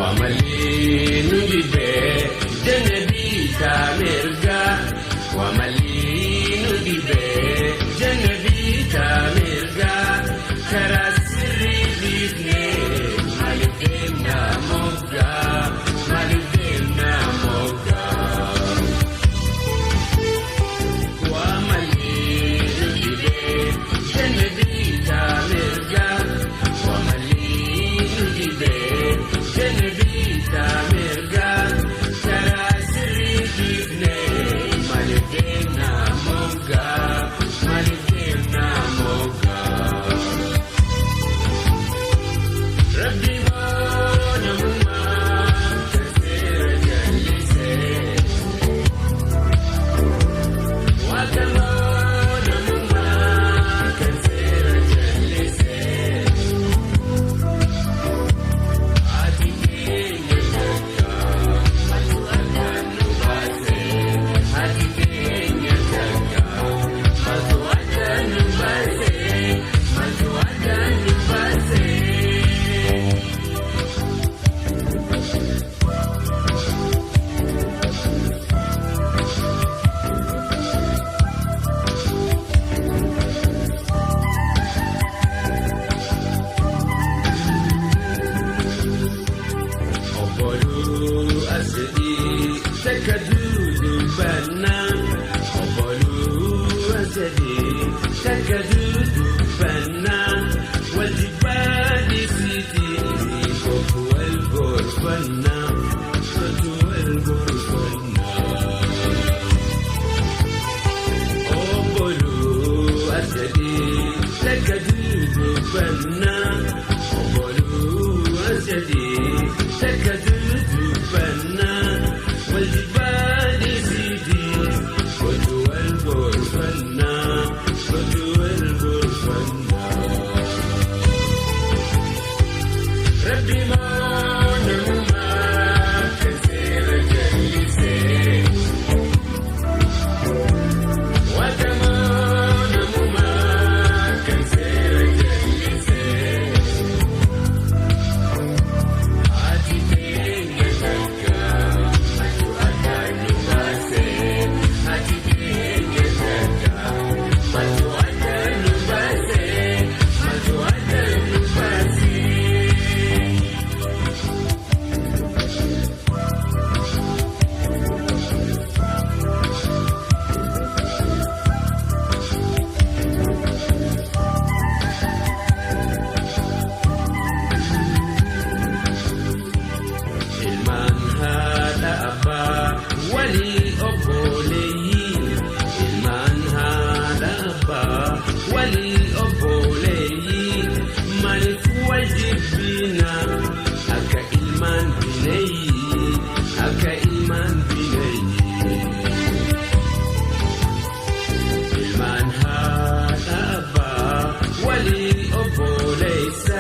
Wamalii nu dibee jenne biitaa mirgaa. Wamalii nu dibee jenne biitaa mirgaa. Karaa sirrii dhiifnee maaliif deemnaa moggaa? Maaliif deemnaa moggaa? Wamalii nu dibee jenne biitaa mirgaa. Wamalii nu dibee jenne biitaa mirgaa. Karaa sirrii dhiifnee maaliif deemnaa moggaa? Maaliif deemnaa moggaa? Rabbi boonamummaa kan seera jallisee. Waaqa boonamummaa kan seera jallisee. Ati keenya takka maaltu addaan nu baasee? Ati keenya takka maaltu addaan nu baasee? Maaltu addaan nu baasee? Obboluu asedii takka dudubbannaa. Obboluu asedii takka dudubbannaa. Wal jibbaa dhiisitii kootu wal gorfannaa. Kootu wal gorfannaa. Obboluu asedii takka dudubbannaa. Obboluu asedii takka dudubbannaa. Wal jibbaa dhiisitii kootu wal gorfannaa. Kootu wal gorfannaa. Rabbi moonamummaa kan seera jallisee. Waaqa moonamummaa kan seera jallisee. Ati keenya takka maaltu addaan nu baasee? Ati keenya takka maaltu addaan nu baasee? Maaltu addaan nu baasee? Ilmaan haadha abbaa walii obboleeyyii. Ilmaan haadha abbaa walii obboleeyyii. Maaliif wal jibbina akka ilmaan bineeyyii? Akka ilmaan bineeyyii. Ilmaan haadha abbaa walii obboleessa.